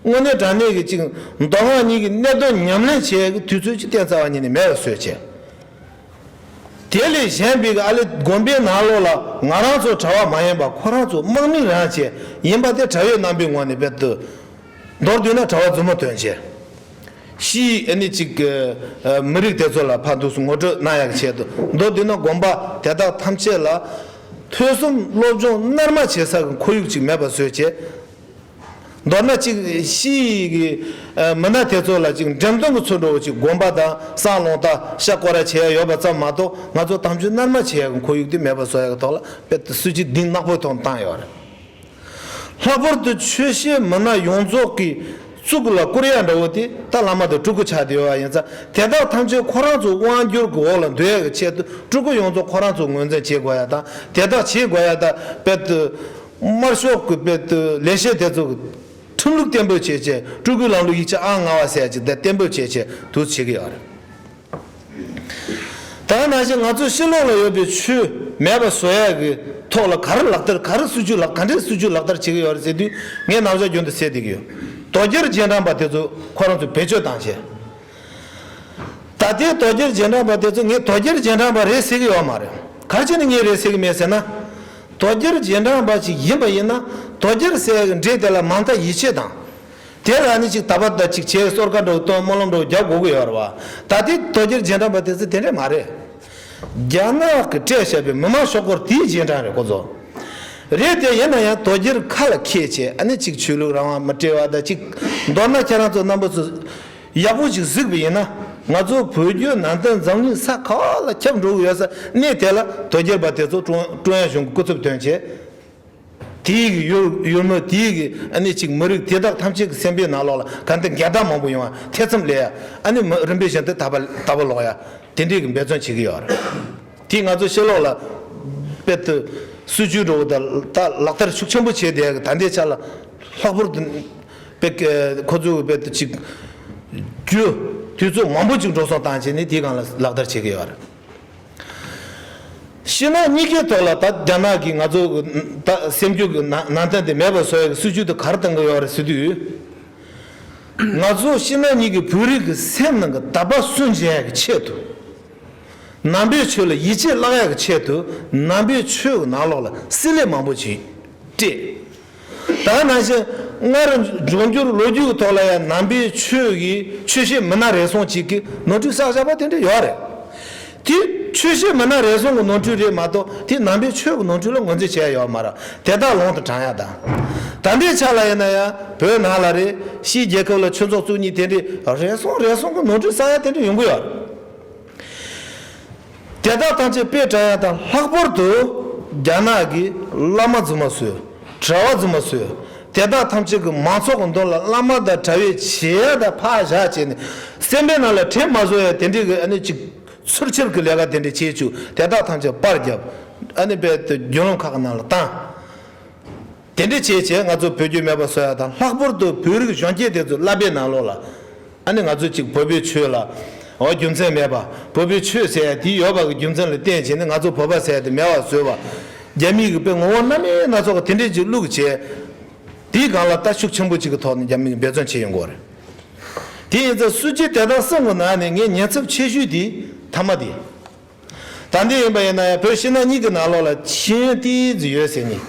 དངོས་གནས་དྲང་གནས་ཀྱི་ཅིག་མདོ་སྔགས་གཉིས་ཀྱི་གནད་དོན་ཉམས་ལེན་བྱེད་ཡག་གི་དུས་ཚོད་ཅིག་གཏན་ཚ་བ་ཉིད་ནས་མེད་པ་བཟོས་བྱས། དེ་ལས་གཞན་པའི་ཨ་ལེ་དགོན་པའི་ནང་ལོགས་ལ་ང་རང་ཚོ་གྲྭ་བ་མ་ཡིན་པ་ཁོ་རང་ཚོ་དམག་མི་རང་བྱས་ཡིན་པ་དེ་དྲ་བའི་རྣམ་པའི་ངོས་ནས་རྦད་དེ། མདོར་བསྡུས་ན་གྲྭ་བ་རྫུན་མ་ཐོན་བྱས། ཕྱིའི་ཨ་ནི་ཅིག་གི་མི་རིགས་དེ་ཚོ་ལ་ཕར་འདུག་སེ་ངོ་སྤྲོད་གནང་ཡག་གི་ཆེད་དུ། མདོར་བསྡུས་ན་དགོན་པ་དེ་དག་ཐམས་ཅད་ལ་ཐོས་བསམ་སློབ་སྦྱོང་རྣལ་མ་བྱེད་ས་གི་ཁོར་ཡུག་ཅིག་མེད་པ་བཟོས་བྱས། མདོར་ན་ཅིག་ཕྱིའི་གི་མི་སྣ་དེ་ཚོ་ལ་ཅིག་འགྲེམས་སྟོན་གི་ཚུལ་འདྲ་བོ་ཅིག་དགོན་པ་དང་སང་ལུང་རྟ་ཤ་སྐོར་ར་བྱེད་ཡ་ཡོད་པ་ཙམ་མ་གཏོགས། ང་ཚོ་དམ་ཆོས་རྣལ་མ་བྱེད་ཡ་གི་ཁོར་ཡུག་དེ་མེད་པ་བཟོ་ཡ་གི་ཐོག་ལ་དཔེ་དེ་སྲིད་ཇུས་གཏིང་ནག་པོའི་ཐོག་བཏང་ཡོད་རེད། ལྷག་པར་དུ་ཆོས་བཤད་མི་སྣ་ཡོངས་རྫོགས་ཀྱི་གཙུག་ལ་བཀུར་ཡ་འདྲ་བོ་དེ་ད་བླ་མ་དང་སྤྲུལ་སྐུ་ཆགས་བསྡད་ཡོད་པ་ཡིན་ཙང་། དེ་དག་ཐམས་ཅད་ཁོ་རང་ཚོ་དབང་སྒྱུར་གྱི་འོག་ལ་འདུ་ཡ་གི་ཆེད་དུ་སྤྲུལ་སྐུ་ཡོངས་རྫོགས་ཁོ་རང་ཚོ་ངོས་འཛིན་བྱེད་དགོས་ཡ་དང་། དེ་དག་བྱེད་དགོས་ཡ་དང་། དཔེ་དེ་དམར་ཤོག་གི་དཔེ་དེ་ལས་བྱེད་དེ་ཚོ་གི་ཁྲིམས་ལུགས་གཏན་འབེབས་བྱས་བྱས། སྤྲུལ་སྐུའི་ལམ་ལུགས་ཡིག་ཆ་ཨང་ལྔ་པ་ཟེར་ཡ་ཅིག་དེ་གཏན་འབེབས་བྱས་བྱས་དུ་བྱེད་ཀྱི་ཡོད་རེད། ད་ག་ནང་བཞིན་ང་ཚོ་ཕྱི་ལོགས་ལ་ཡོད་པའི་ཆོས་མེད་པ་བཟོ་ཡག་གི་ཐོག་ལ་ག་རེ་ལག་བསྟར། ག་རེ་སྲིད་ཇུས་ལག་ག་འདྲའི་སྲིད་ཇུས་ལག་བསྟར་བྱེད་ཀྱི་ཡོད་རེད་ཟེར་དུས། ངས་ནམ་ཞག་རྒྱུན་དུ་ཟེར་བསྡད་ཀྱི་ཡོད། དོལ་རྒྱལ་རྗེས་འབྲང་པ་དེ་ཚོ་ཁོ་རང་ཚོ་བེད་སྤྱོད་བཏང་བྱས། ད་ལྟའི་དོལ་རྒྱལ་རྗེས་འབྲང་པ་དེ་ཚོ་ངས་དོལ་རྒྱལ་རྗེས་འབྲང་པ་རེད་ཟེར་གྱི་ཡོད་མ་རེད། ག་རེ་བྱས་ནས་ངས་རེད་ཟེར་གྱི་མེད་ཟེར་ན། དོལ་རྒྱལ་རྗེས་འབྲང་པ་ཞིག་ཡིན་པ་ཡིན་ན། དོལ་རྒྱལ་ཟེར་ཡག་གི་འབྲེལ་དེ་ལ་མང་དག་ཡིད་ཆེས་དང་། དེ་ལ་ནི་ཅིག་ད་བར་ད་ཅིག་བྱས་སོར་ཀ་འདྲ་བོ་བཏོན། སྨོན་ལམ་འདྲ་བོ་རྒྱག་དགོས་ཀྱི་ཡོད་རེད་བ། ད་ལྟའི་དོལ་རྒྱལ་རྗེས་འབྲང་པ་དེ་ཚོ་དེ་འདྲས་མ་རེད། རྒྱ་ནག་གིས་སྤྲད་བཞག་པའི་མི་མང་ཤོག་སྒོར་དེའི་རྗེས་འབྲང་རེད་ཁོ་ཚོ། རེད་དེ་ཡིན་ན་ཡང་དོལ་རྒྱལ་ཁ་ལ་འཁྱེར་བྱས། ཨ་ནི་ཅིག་ཆོས་ལུགས་རང་དབང་མི་སྤྲད་པ་དང་། ཅིག་མདོར་ན་ཁྱེད་རང་ཚོ་རྣམ་པ་ཚོ་ཡག་པོ་ཅིག་གཟིགས་པ་ཡིན་ན། ང་ཚོ་བོད་བརྒྱུད་ནང་བསྟན་འཛམ་གླིང་ས་ག་ལ་ཁྱབ་འགྲོ་གི་ཡོད་ས་གནས་དེ་ལ་དོལ་རྒྱལ་པ་དེ་ཚོ་ཀྲུང་ཀྲུང་དབྱང་གཞུང་གི་སྐུ་ཚབ་ཐོན་བྱས། དེའི་གི་ཡུལ་ཡུལ་མི་དེའི་གི་ཨ་ནི་ཅིག་མི་རིགས་དེ་དག་ཐམས་ཅད་ཀྱི་སེམས་པའི་ནང་ལོགས་ལ་ག་འདྲ་འགལ་ཟླ་མང་པོ་ཡོང་བ་ཐེ་ཚོམ་ལས་ཡ། ཨ་ནི་མི་རིམ་པས་བཞིན་དུ་དག་པ་དག་པ་ལོག་ཡ། དེ་འདྲའི་གི་འབད་བརྩོན་བྱེད་ཀྱི་ཡོད་རེད། དེ་ང་ཚོ་ཕྱི་ལོགས་ལ་ དཔེ་དུ་སྲིད་ཇུས་འགྲོ་བ་དང་ད་ལག་བསྟར་ཤུགས་ཆེན་པོ་བྱས་བསྡད་ཡག་གི་ད་ལྟའི་ཆ་ལ་ལྷག་པར་དུ་དཔེ་ཁོ་ཚོའི་དཔེ་དུ་ཅིག་རྒྱུ་དུས་ཚོད་མང་པོ་ཅིག་འགྲོ་སོང་བཏང་བྱས་ནས་དེའི་སྒང་ལ་ལག་བསྟར་བྱེད་ཀྱི་ཡོད་རེད། ཕྱི་ནང་གཉིས་ཀའི་ཐོག་ལ་ད་རྒྱ་ནག་གིས་ང་ཚོ་ད་སེམས་རྒྱུད་ཀྱི་ནང་ནང་དོན་དེ་མེད་པ་བཟོ་ཡག་གི་སྲིད་ཇུས་དེ་ག་རེ་བཏང་གི་ཡོད་རེད་ཟེར་དུས། ང་ཚོ་ཕྱི་ནང་གཉིས་ཀྱི་བོད་རིགས་ཀྱི་སེམས་ནང་གི་དད་པ་སུན་འབྱིན་ཡག་གི་ཆེད་དུ། ནང་པའི་ཆོས་ལ་ཡིད་ཆེས་བརླག་ཡག་གི་ཆེད་དུ་ནང་པའི་ཆོས་ཀྱི་ནང་ལོགས་ལ་བསྲེ་ལྷད་མང་པོ་ཅིག་སྤྲད། ད་ནང་བཞིན་སྔར་འབྱུང་འགྱུར་ལོ་རྒྱུས་ཀྱི་ཐོག་ལ་ཡང་ནང་པའི་ཆོས་ཀྱི་ཆོས་བྱེད་མི་སྣ་རེ་ཟུང་ཅིག་གིས་ནོར་འཁྲུལ་བསགས་བཞག་པ་དེ་འདྲ་ཡོད་རེད། དེ་ཆོས་བྱེད་མི་སྣ་རེ་ཟུང་གི་ནོར་འཁྲུལ་རེད་མ་གཏོགས་དེ་ནང་པའི་ཆོས་ཀྱི་ནོར་འཁྲུལ་ལ་ངོས་འཛིན་བྱས་ཡོད་མ་རེད། དེ་དག་ལུང་དུ་དྲངས་ཡག་དང་། ད་ལྟའི་ཆ་ལ་ཡིན་ན་ཡང་བོད་ནང་ལ་རེད། ཕྱིའི་རྒྱལ་ཁབ་ལ་ཆོས་ཚོགས་བཙུགས་མཁན་དེ་འདྲས་རེ་ཟུང་རེ་ཟུང་གི་ནོར་འཁྲུལ་བསགས་ཡག་དེ་འདྲས་ཡོང་གི་ཡོད་རེད། དེ་དག་ཐམས་ཅད་དཔེ་དྲངས་ཡག་དང་ལྷག་པར་དུ་རྒྱ་ནག་གིས་བླ་མ་རྫུན་མ་བཟོས། གྲྭ་བ་རྫུན་མ་བཟོས། དེ་དག་ཐམས་ཅད་ཀྱི་མང་ཚོགས་ཀྱི་མདུན་ལ་བླ་མ་དང་གྲྭ་བའི་བྱེད་ཡག་དང་ཕར་བཞག་བྱས་ནས་སེམས་པའི་ནང་ལ་དྲན་མ་བཟོ་ཡག་དེ་འདྲས་ཀྱི་ཨ་ནི་ཅིག་ཚུར་ཕྱིར་གྱི་ལས་ཀ་དེ་འདྲས་བྱེད་བཅུག་དེ་དག་ཐམས་ཅད་པར་བརྒྱབ། ཨ་ནི་རྦད་དེ་རྒྱུན་ལམ་ཁག་གི་ནང་ལ་བཏང་། དེ་འདྲས་བྱས་བྱས་ང་ཚོ་བོད་བརྒྱུད་མེད་པ་བཟོ་ཡག་དང་ལྷག་པར་དུ་བོད་རིགས་གཞོན་སྐྱེས་དེ་ཚོ་བསླབ་པའི་ནང་ལོགས་ལ། ཨ་ནི་ང་ཚོ་གཅིག་བོད་པའི་ཆོས་ལ་འོ་རྒྱུ་མཚན་མེད་པ། བོད་པའི་ཆོས་ཟེར་ཡག་དེ་ཡོད་པ་གི་རྒྱུ་མཚན་ལ་བརྟེན་བྱས་ནས་ང་ཚོ་བོད་པ་ཟེར་ཡག་དེ་མེད་པ་བཟོས་པ། རྒྱ་མི་གི་དཔེ་ངོ་བོ་སྣ་མིན་སྣ་ཚོགས་ཀྱི་དེ་འདྲས་ཅིག་བླུགས་བྱས། དེའི་སྒང་ལ་ལྟ་ཤུགས་ཆེན་པོ་ཅིག་གི་ཐོག་ནས་རྒྱ་མི་གིས་འབད་བརྩོན་བྱས་ཡོང་གི་ཡོད་རེད། དེ་ཡིན་ཙང་སྲིད་ཇུས་དེ་དག་གསུམ་གྱི་ནང་ནས་ངས་ཉེན་ཚབས་ཆེ་ཤོས་དེ་མཐའ་མ་དེ། ད་འདི་ཡིན་པ་ཡིན་ན་ཡང་བོད་ཕྱི་ནང་གཉིས་ཀྱི་ནང་ལོགས་ལ་ཤེས་ཡོན་ཏོག་ཙམ་ཡོད་ཟེར་མཁན།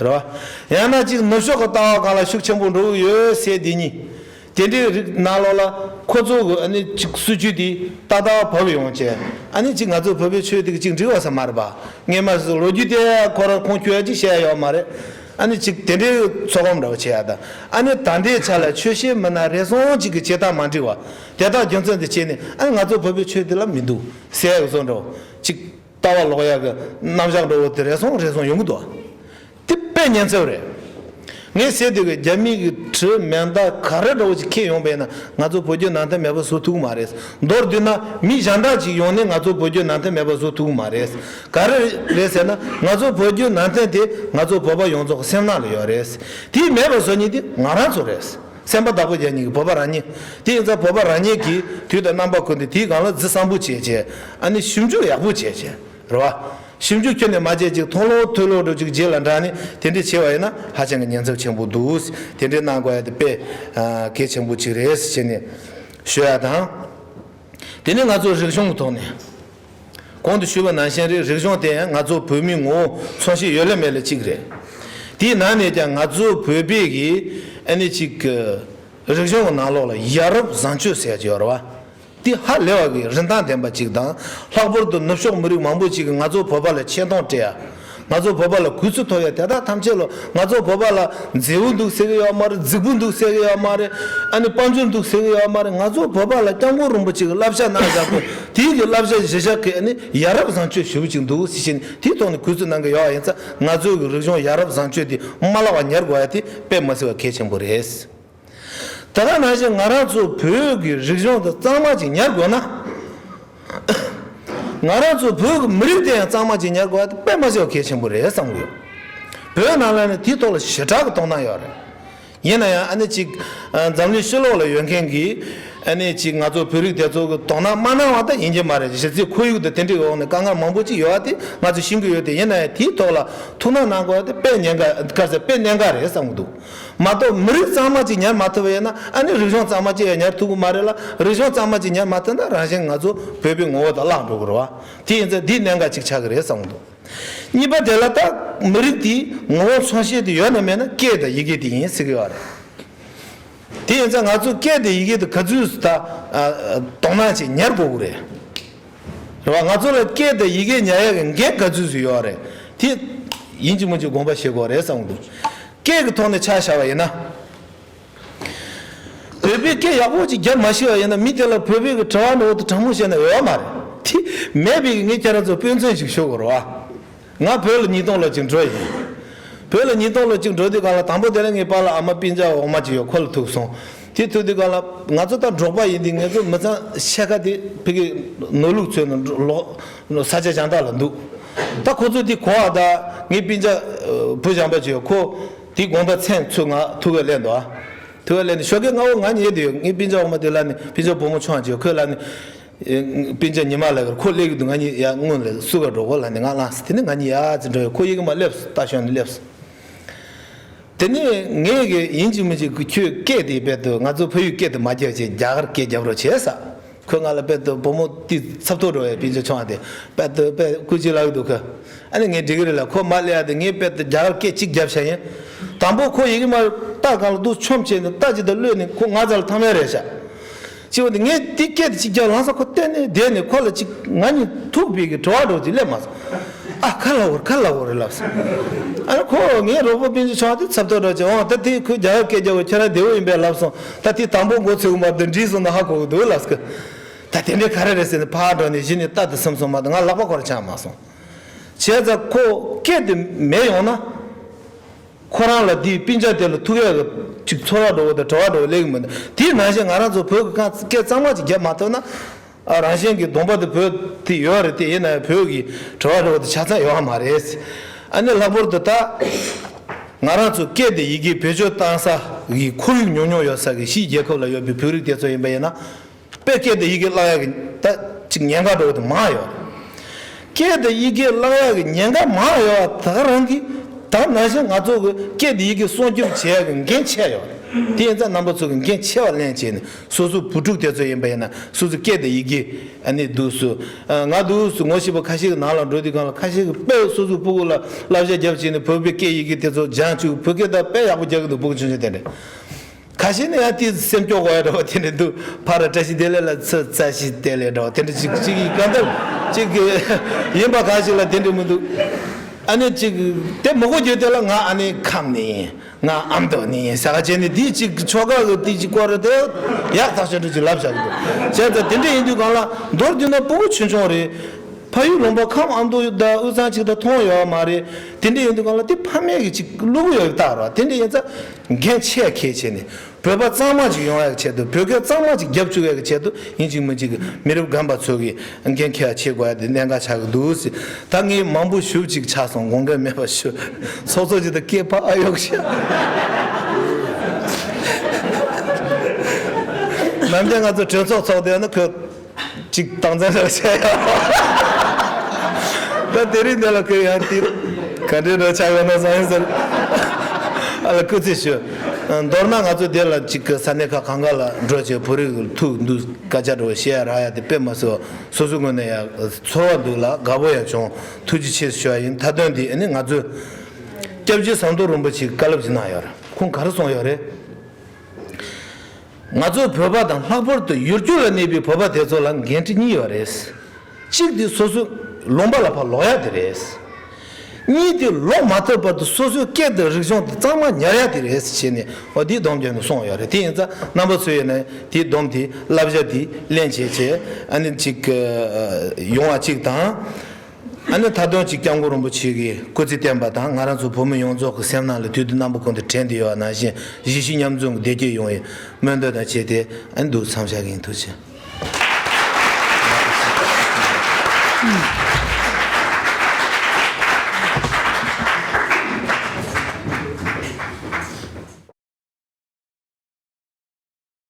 རེད་བ། ཡང་ན་གཅིག་ནུབ་ཕྱོགས་ཀྱི་ལྟ་བ་སྒང་ལ་ཤུགས་ཆེན་པོ་འགྲོ་གི་ཡོད་ཟེར་འདི་གཉིས། དེ་འདྲའི་རིགས་ནང་ལོགས་ལ་ཁོ་ཚོ་གི་ཨ་ནི་གཅིག་སྲིད་ཇུས་དེ་ཏག་ཏག་བབས་ཡོང་བྱས། ཨ་ནི་གཅིག་ང་ཚོ་བོད་པའི་ཆོས་དེ་གི་གཅིག་འགྲིག་པ་ས་མ་རེད་པ། སྔས་མ་ལོ་རྒྱུས་དེ་ཁོ་རང་ཁུངས་འཁྱོལ་ཡག་ཅིག་བཤད་ཡག་ཡོད་མ་རེད། ཨ་ནི་གཅིག་དེ་འདྲའི་ཚོགས་སྐོམ་འདྲ་བོ་བྱེད་ཡག་དང་། ཨ་ནི་ད་ལྟའི་ཆ་ལ་ཆོས་བྱེད་མི་སྣ་རེ་ཟུང་གཅིག་གི་བྱེད་སྟངས་མ་འགྲིག་པ། དེ་དག་རྒྱུ་མཚན་དུ་བྱས་ནས་ཨ་ནི་ང་ཚོ་བོད་པའི་ཆོས་འདི་ལ་མི་འདུག་ཟེར་ཡག་བཟོ་འདྲ་བོ་གཅིག་ལྟ་བ་ལོག་ཡག་གི་རྣམ་གཞག་འདྲ་བོ་དེ་རེ་ཟུང་རེ་ཟུང་ཡོང་གི་འདུག་དེ་དཔེ་ཉེན་ཚབས་རེད། ངས་ཟེར་དུས་ཀྱི་རྒྱ་མི་གི་གྲི་མེ་མདའ་ག་རེ་འདྲ་བོ་ཅིག་འཁྱེར་ཡོང་པས་ན་ང་ཚོ་བོད་བརྒྱུད་ནང་བསྟན་མེད་པ་བཟོ་ཐུབ་ཀྱི་མ་རེད། མདོར་བསྡུས་ན་མི་གཞན་དག་ཅིག་ཡོང་ནས་ང་ཚོ་བོད་བརྒྱུད་ནང་བསྟན་མེད་པ་བཟོ་ཐུབ་ཀྱི་མ་རེད། ག་རེ་རེད་ཟེར་ན་ང་ཚོ་བོད་བརྒྱུད་ནང་བསྟན་དེ་ང་ཚོ་བོད་པ་ཡོངས་རྫོགས་ཀྱི་སེམས་ནང་ལ་ཡོད་རེད། དེ་མེད་པ་བཟོ་མཁན་དེ་ང་རང་ཚོ་རེད། སེམས་པ་བདག་པོ་རྒྱག་མཁན་གྱི་བོད་པ་རང་ཉིད། དེ་ཡིན་ཙང་བོད་པ་རང་ཉིད་ཀྱིས་དུས་དང་རྣམ་པ་ཀུན་ཏུ་དེའི་སྒང་ལ་རྫི་སམ་པོ་བྱས་བྱས། ཨ་ནི་ཞིབ་འཇུག་ཡག་པོ་བྱས་བྱས། རེད་བ། ཞིབ་འཇུག་ཁྱོན་ནས་མ་བྱས་ཅིག་མཐོང་ལོག་ཐོས་ལོག་འདྲ་ཅིག་རྗེས་ལ་འབྲངས་ནས་དེ་འདྲ་བྱས་པ་ཡིན་ན་ཧ་ཅང་གི་ཉེན་ཚབས་ཆེན་པོ་འདུག་དེ་འདྲའི་གནང་དགོས་ཡ་དེ་དཔེ་ཨ་གལ་ཆེན་པོ་ཅིག་རེད་ཟེར་ནས་ཞུ་ཡ་དང་། དེ་ནས་ང་ཚོ་རིག་གཞུང་གི་ཐོག་ནས། གོང་དུ་ཞུས་པ་ནང་བཞིན་རེད། རིག་གཞུང་དེ་ཡང་ང་ཚོ་བོད་མིའི་ངོ་བོ་མཚོན་བྱེད་ཡོད་ལ་མེད་ལ་གཅིག་རེད། དེའི་ནང་ནས་ཀྱང་ང་ཚོ་བོད་པའི་གི་ཨ་ནི་གཅིག་གི་རིག་གཞུང་གི་ནང་ལོགས་ལ་ཡ་རབས་བཟང་སྤྱོད་ཟེར་ཡ་ཅིག་ཡོད་རེད་བ། དེ་ཧ་ལས་པ་གི་རིན་ཐང་ལྡན་པ་ཅིག་དང་། ལྷག་པར་དུ་ནུབ་ཕྱོགས་མི་རིགས་མང་པོ་ཅིག་གིས་ང་ཚོ་བོད་པ་ལ་ཆེ་མཐོང་སྤྲད་ཡ། ང་ཚོ་བོད་པ་ལ་གུས་བརྩི་ཐོབ་ཡ་དེ་དག་ཐམས་ཅད་ལོ། ང་ཚོ་བོད་པ་ལ་མཛེས་པོ་འདུག་ཟེར་གི་ཡོད་མ་རེད། རྫིག་པོ་འདུག་ཟེར་གི་ཡོད་མ་རེད། ཨ་ནི་དཔལ་འབྱོར་འདུག་ཟེར་གི་ཡོད་མ་རེད། ང་ཚོ་བོད་པ་ལ་སྐྱབས་མགོན་རིན་པོ་ཆེ་གི་བསླབ་བྱ་གནང་བཞག་པོ་དེའི་གི་བསླབ་བྱ་གཞི་བཞག་གི་ཨ་ནི་ཡ་རབས་བཟང་སྤྱོད་ཞེ་པོ་ཅིག་འདུག་ཟེར་བཞིན་དེའི་ཐོག་ནས་གུས་བརྩི་གནང་གི་ཡོད་པ་ཡིན་ཙང་། ང་ཚོའི་གི་རིག་གཞུང་ཡ་རབས་བཟང་སྤྱོད་དེ་མ་བརླག་པ་ཉར་དགོས་ཡ་དེ་དཔེ་མི་སྲིད་པ་གལ་ཆེན་པོ་རེད། ད་ག་ནང་བཞིན་ང་རང་ཚོ་བོད་ཀྱི་རིག་གཞུང་དེ་གཙང་མ་ཅིག་ཉར་དགོས་ན། ང་རང་ཚོ་བོད་ཀྱི་མི་རིགས་དེ་ཡང་གཙང་མ་ཅིག་ཉར་དགོས་པ་དེ་དཔེ་མ་སྲིད་པ་གལ་ཆེན་པོ་རེད་བསམ་གྱི་ཡོད། བོད་ནང་ལ་ནི་དེའི་ཐོག་ལ་ཞེ་དྲག་གི་དོ་སྣང་ཡོད་རེད། ཡིན་ན་ཡང་ཨ་ནི་ཅིག་འཛམ་གླིང་ཕྱི་ལོགས་ལ་ཡོད་མཁན་གྱི་ཨ་ནི་ཅིག་ང་ཚོ་བོད་རིགས་དེ་ཚོ་གི་དོ་སྣང་མ་གནང་བ་ད་ཡིན་གྱི་མ་རེད། གཞི་རྩའི་ཁོར་ཡུག་དང་དེ་འདྲའི་འོག་ནས་དཀའ་ངལ་མང་པོ་ཅིག་ཡོད་པ་དེ་ང་ཚོ་ཤེས་ཀྱི་ཡོད་དེ། ཡིན་ན་ཡང་དེའི་ཐོག་ལ་ཐུགས་སྣང་གནང་དགོས་པ་དེ་དཔེ་ཉེན་ཁ་ག་ཚད་དཔེ་གནད་འགག་རེད་བསམ་གྱི་འདུག་མ་གཏོགས་མི་རིགས་གཙང་མ་ཅིག་ཉར་མ་ཐུབ་པ་ཡིན་ན་ཨ་ནི་རིག་གཞུང་གཙང་མ་ཅིག་ཡང་ཉར་ཐུབ་ཀྱི་མ་རེད་ལ། རིག་གཞུང་གཙང་མ་ཅིག་ཉར་མ་ཐུབ་ན་རང་བཞིན་ང་ཚོ་བོད་པའི་ངོ་བོ་དང་བརླག་འགྲོ་གི་རེད་བ། དེ་ཡིན་ཙང་འདི་གནད་འགག་ཅིག་ཆགས་ཀྱི་རེད་བསམ་གྱི་འདུག་གཉིས་པ་དེ་ལ་ད་མི་རིགས་དེའི་ངོ་བོ་མཚོན་བྱེད་དེ་ཡོད་ན་མེད་ན་སྐད་དང་ཡི་གེ་དེ་ཡིན་ཟེར་གྱི་ཡོད་རེད། དེ་ཡིན་ཙང་ང་ཚོ་སྐད་དང་ཡི་གེ་དེ་ག་ཚོད་ད་དོ་སྣང་ཅིག་ཉར་དགོས་ཀྱི་རེད། རེད་བ། ང་ཚོ་ལ་སྐད་དང་ཡི་གེ་ཉར་ཡག་གི་འགན་ག་ཚོད་ཅིག་ཡོད་རེད། དེ་ཡིན་གཅིག་མིན་གཅིག་དགོངས་པ་བཞེས་དགོས་རེད་བསམ་གྱི་འདུག་སྐད་ཀྱི་ཐོག་ནས་ཆ་བཞག་པ་ཡིན་ན། བོད་པའི་སྐད་ཡག་པོ་ཅིག་རྒྱབ་མ་ཤེས་པ་ཡིན་ན་མི་དེ་ལ་བོད་པའི་གི་དྲི་བ་འདྲ་བོ་དེ་དྲང་མོ་བཤད་ན་འོས་མ་རེད། དེ་མེད་པའི་གི་ངས་ཁྱེད་རང་ཚོ་དཔེ་མཚོན་ཞིག་ཞུ་དགོས་རེད་བ། ང་བོད་ལ་ཉིས་སྟོང་ལོ་ཅིག་འགྲོ་ཡིན། བོད་ལ་ཉིས་སྟོང་ལོ་ཅིག་འགྲོ་དུས་སྒང་ལ་དང་པོ་དེ་ལ་ངའི་པཱ་ལགས་ཨ་མ་སྤུན་ཀྱག་འོག་མ་ཅིག་ཡོད། ཁོ་ལ་ཐུག་སོང་། དེ་ཐུག་དུས་གང་ལ་ང་ཚོ་ད་འབྲོག་པ་ཡིན་དུས་ང་ཚོ་མི་ཚང་ཕྱེད་ཀ་དེ་ཕ་གི་ནོར་ལུག་འཚོས་ནས་ལོག་ས་ཆ་གཞན་དག་ལ་འདུག་ད་ཁོ་ཚོ་དེ་གོ་བ་ད་ངའི་སྤུན་ཆ་བུ་གཞན་པ་ཅིག་ཡོད། ཁོ་དེ་དགོང་དག་མཚན་ཚུར་ང་ཐུག་ག་སླེབས་འདུག་ཨ། ཐུག་ག་སླེབས་ནས་ཞོགས་ཀས་སྔ་བོ་ང་ཉལ་དུས་ངའི་སྤུན་ཆ་འོག་མ་དེ་ལ་ནི་སྤུན་ཆ་བུ་མོ་ཆུང་བ་ཅིག་ཡོད། ཁོས་ལ་ནི། སྤུན་ཆ་ཉི་མ་ལ་གར་ཁོ་སླེབས་ཀྱི་འདུག་ང་གཉིས་ཡར་སྔོན་ལ་བསུ་ག་འགྲོ་གོ་ལ་ནི་ང་ལངས་སོང་། དེ་ནས་ང་གཉིས་ཡར་ཙི་འགྲོ་ཡོད། ཁོ་ཡི་གེ་མ་སླེབས་སོང་། ལྟ་ཞོན་ནས་སླེབས་སོང་། དེ་ནས་ངས་གི་ཡིན་གཅིག་མིན་གཅིག་གི་ཁྱོད་སྐད་དེ་དཔེ་དུ་ང་ཚོ་ཕ་ཡུལ་སྐད་དུ་མ་རྒྱབ་བྱས་རྒྱ་གར་སྐད་རྒྱབ་རོགས་བྱས་ས། ཁོས་ང་ལ་དཔེ་དུ་བུ་མོ་དེ་ཚབ་ཏུ་འགྲོ་བའི་སྤུན་ཆ་ཆུང་བ་དེ་དཔེ་དུ་དཔེ་སྐུ་མཁྱེན་ལབ་ཀྱི་འདུག་ཁོ། ཨ་ནི་ངས་འགྲིག་གི་རེད་ལ། ཁོ་མ་སླེབས་ཡ་དེ་ངས་དཔེ་དུ་རྒྱ་གར་སྐད་གཅིག་རྒྱབ་བྱས་ཡིན། དང་པོ་ཁོ་ཡི་གེ་མ་རྟ་སྒང་ལ་འདུག་ཆོམ་བྱས་ནས་རྟ་ཅིག་དང་གློད་ནས་ཁོ་ང་རྩ་ལ་ཐང་མེད་རེད་ཤག་ཅེས་པ་དེ་ངས་དེ་སྐད་དེ་གཅིག་རྒྱབ་ལངས་ས་ཁོ་བལྟས་ནས་བསྡད་ནས་ཁོ་ལ་གཅིག་ང་གཉིས་ཐུག་པའི་གི་དྲི་བ་འདྲ་བོ་ཅིག་སླེབས་མ་སོང་། ཨ་ཁ་ལ་འོར་ཁ་ལ་འོར་ལབ་སོང་། ཨ་ནི་ཁོ་ངའི་རོགས་པ་སྤུན་ཆ་ཆུང་བ་དེ་ཚབ་ཏུ་འགྲོ་ཅིག་འོང་ད་དེ་ཁོས་རྒྱ་གར་སྐད་རྒྱབ་པ་ཁྱོད་རང་བདེ་བོ་ཡིན་པས་ལབ་སོང་། ད་དེ་དང་པོ་མགོ་ཚོས་མ་གཏོགས་འགྲིག་སོང་ན་ཧ་གོ་གི་འདུག་ལབ་སོང་། ད་དེ་འདྲའི་ག་རེ་རེད་ཟེར་ནས་ཕར་འགྲོ་ནས་གཞི་ནས་རྟ་དེ་སེམས་སོང་མ་གཏོགས་ང་ལག་པ་ཁོ་ར་ཆག་མ་སོང་། བྱས་ཙང་ཁོ་སྐད་དེ་མེད་ཡོང་ན། ཁོ་རང་ལ་དེའི་སྤུན་ཆ་དེ་ལ་ཐུག་ཡག་གི་ཅིག་ཚོར་བ་འདྲ་བོ་དང་བྲོ་བ་འདྲ་བོ་སླེབས་ཀྱི་མི་འདུག་དེའི་ནང་བཞིན་ང་རང་ཚོ་བོད་ཀྱི་སྐད་གཙང་མ་ཅིག་རྒྱབ་མ་ཐུབ་ན། ཨ་རང་བཞིན་གྱི་གདོང་པ་དེ་བོད་དེ་ཡོད་རེད་དེ། ཡིན་ན་ཡང་བོད་ཀྱི་བྲོ་བ་འདྲ་བོ་དེ་ཆ་ཚང་ཡོད་མ་རེད། ཨ་ནི་ལྷག་པར་དུ་ད་ང་རང་ཚོ་སྐད་དེ་ཡི་གེ་བེད་སྤྱོད་བཏང་ས་གི་ཁོར་ཡུག་ཉུང་ཉུང་ཡོད་ས་གི་ཕྱིའི་རྒྱལ་ཁབ་ལ་ཡོད་པའི་བོད་རིགས་དེ་ཚོ་ཡིན་པ་ཡིན་ན། དཔེ་སྐད་དང་ཡི་གེ་བརླག་ཡག་གི་ད་ཅིག་ཉེན་ཁ་འདྲ་བོ་དེ་མང་ཡོད། སྐད་དང་ཡི་གེ་བརླག་ཡག་གི་ཉེན་ཁ་མང་ཡོད་པ་ད་ག་རང་གིས་ད་ནང་བཞིན་ང་ཚོ་གི་སྐད་དང་ཡི་གེ་སྲུང་སྐྱོབ་བྱེད་ཡག་གི་འགན་ཆེ་ཡོད། དེ་ཡིན་ཙང་རྣམ་པ་ཚོ་གི་འགན་ཆེ་བ་ལེན་བྱས་ནས་སོ་སོ་བུ་ཕྲུག་དེ་ཚོ་ཡིན་པ་ཡིན་ན་སོ་སོ་སྐད་དང་ཡི་གེ་ཨ་ནི་འདུག་སུ་ང་འདུག་སུ་ངོ་ཤེས་པ་ཁ་ཤས་ཀྱི་ནང་ལ་འགྲོ་དུས་གང་ལ་ཁ་ཤས་ཀྱི་དཔེ་སོ་སོ་སྤུ་གུ་ལ་བསླབ་བྱ་རྒྱབ་བྱས་ནས་བོད་པའི་སྐད་ཡི་གེ་དེ་ཚོ་སྦྱང་བཅུག་བོད་སྐད་ད་དཔེ་ཡག་པོ་རྒྱག་གི་འདུག་སྤུ་གུ་ཆུང་ཆུང་དེ་འདྲ། ཁ་ཤས་ནི་ཡང་དེ་སེམས་སྐྱོ་དགོས་ཡ་འདྲ་བ་དེ་འདྲ་འདུག་ཕ་ར་བཀྲ་ཤིས་བདེ་ལེགས་ལ་ཚ་ཚ་ཤིས་བདེ་ལེགས་འདྲ་བ་དེ་འདྲ་ཅིག་ཅིག་གི་གང་ལྟར་ཅིག་གི་ཡིན་པ་གང་ཞིག་ལ་དེ་འདྲ་མི་འདུག་ཨ་ནི་ཅིག་དེ་མི་གོ་རྒྱུ་དེ་ལ་ང་ཨ་ནི་ཁམས་ནི་ཡིན། ང་ཨ་མདོ་ནི་ཡིན་ཟེར་ག་བྱས་ནས་དེ་ཅིག་ཆོ་ག་གི་དེ་ཅིག་སྐོར་རེ་དེ་ཡག་ཐག་ཆོད་འདྲ་ཅིག་ལབ་བཞག་གི་འདུག་བྱས་ཙང་དེ་འདྲ་ཡིན་དུས་གང་ལ་མདོར་བསྡུས་ན་སྤུ་གུ་ཆུང་ཆུང་རེད། ཕ་ཡུལ་ལུང་པ་ཁམས་ཨ་མདོ་དང་དབུས་གཙང་ཅིག་དང་མཐོང་ཡོད་མ་རེད། དེ་འདྲ་ཡིན་དུས་གང་ལ་དེ་ཕ་མས་གི་ཅིག་བླུག་གི་ཡོད་གི་རྟགས་རེད་བ། དེ་འདྲ་ཡིན་ཙང་འགན་ཆེ་གལ་ཆེ་ནས། བོད་པ་གཙང་མ་ཅིག་ཡོང་ཡག་ཆེད་དུ་བོད་སྐད་གཙང་མ་ཅིག་རྒྱབ་བཅུག་ཡག་གི་ཆེད་དུ་ཡིན་གཅིག་མིན་གཅིག་གི་མི་རབས་རྒན་པ་ཚོ་གིས་འགན་འཁྱེར་ཡག་བྱེད་དགོས་ཡག་དེ་གནད་འགག་ཆགས་ཀྱི་འདུག་ཟེར། ད་ངས་མང་པོ་ཞུ་ཅིག་ཆགས་སོང་། དགོངས་འགལ་མེད་པ་ཞུ། ཚོགས་གཙོ་ཅིག་དང་སྐད་ཕར་ཨ་ཡོག་བཤད། ནམ་རྒྱུན་ང་ཚོ་གྲོས་ཚོགས་ཚོགས་དུས་ན་ཁོས་ཅིག་སྟངས་འཛིན་རེ་བྱས་ཡ། ད་དེ་རིང་འདི་ལ་ཁོས་ཡང་དེ་ག་འདྲའི་རེ་ཆགས་ཡོད་ན་བསམ་ཡིན་ཟེར། ཨ་ལ་སྐུ་རྩིས་ཞུ། མདོར་ན་ང་ཚོ་འདི་ལ་ཅིག་གི་ས་གནས་ཁག་གང་ག་ལ་འགྲོ་བྱས་བོད་རིགས་ཐུག་འདུག་སྐད་ཆ་འདྲ་བོ་བཤད་ཡ་རག་ཡ་དེ་དཔེ་མ་སྲིད་པ་སོ་སོའི་ངོས་ནས་ཡང་ཚོར་བ་འདུག་ལ་དགའ་པོ་ཡང་བྱུང་། ཐུགས་རྗེ་ཆེ་ཞུ་བ་ཡིན། མཐའ་དོན་འདི་ཨ་ནི་ང་ཚོས་སྐྱབས་རྗེ་ཟམ་གདོང་རིན་པོ་ཆེས་བཀའ་སློབ་ཅིག་གནང་ཡོད་རེད། ཁོང་ག་རེ་གསུངས་ཡོད་རེད། ང་ཚོའི་བོད་པ་དང་ལྷག་པར་དུ་ཡུལ་གྱར་ལ་གནས་པའི་བོད་པ་དེ་ཚོ་ལ་འགན་འཁྲི་གཉིས་ཡོད་རེད། གཅིག་དེ་སོ་སོའི་ལུང་པ་ལ་ཕར་ལོག་ཡ་དེ་རེད། གཉིས་དེ་ལོག་མ་ཐུབ་བར་དུ་སོ་སོའི་སྐད་དང་རིག་གཞུང་དེ་གཙང་མ་ཉར་ཡ་དེ་རེད་ཟེར་བྱས་ནས་འོ་དེའི་སྡོམ་བརྒྱབ་ནས་གསུངས་ཡོད་རེད། དེ་ཡིན་ཙང་རྣམ་པ་ཚོས་ཡིན་ན་དེའི་སྡོམ་དེ་བསླབ་བྱ་དེ་ལེན་བྱས་བྱས་ཨ་ནི་གཅིག་ཡོང་བ་གཅིག་དང་། ཨ་ནི་མཐའ་དོན་གཅིག་སྐྱབས་མགོན་རིན་པོ་ཆེ་གིས་སྐུ་ཚེ་བརྟན་པ་དང་ང་རང་ཚོ་བོད་མི་ཡོངས་རྫོགས་ཀྱི་སེམས་ནང་ལ་དུས་དང་རྣམ་པ་ཀུན་ཏུ་དྲན་བསྡད་ཡོད་པ་ནང་བཞིན་གཞིས་བྱེས་མཉམ་འཛོམས་ཀྱི་བདེ་སྐྱིད་ཡོང་བའི་སྨོན་འདུན་དང་བཅས་ཏེ་ཨ་ནི་འདུག་མཚམས་བཞག་གི་ཡིན། ཐུགས་རྗེ་ཆེ།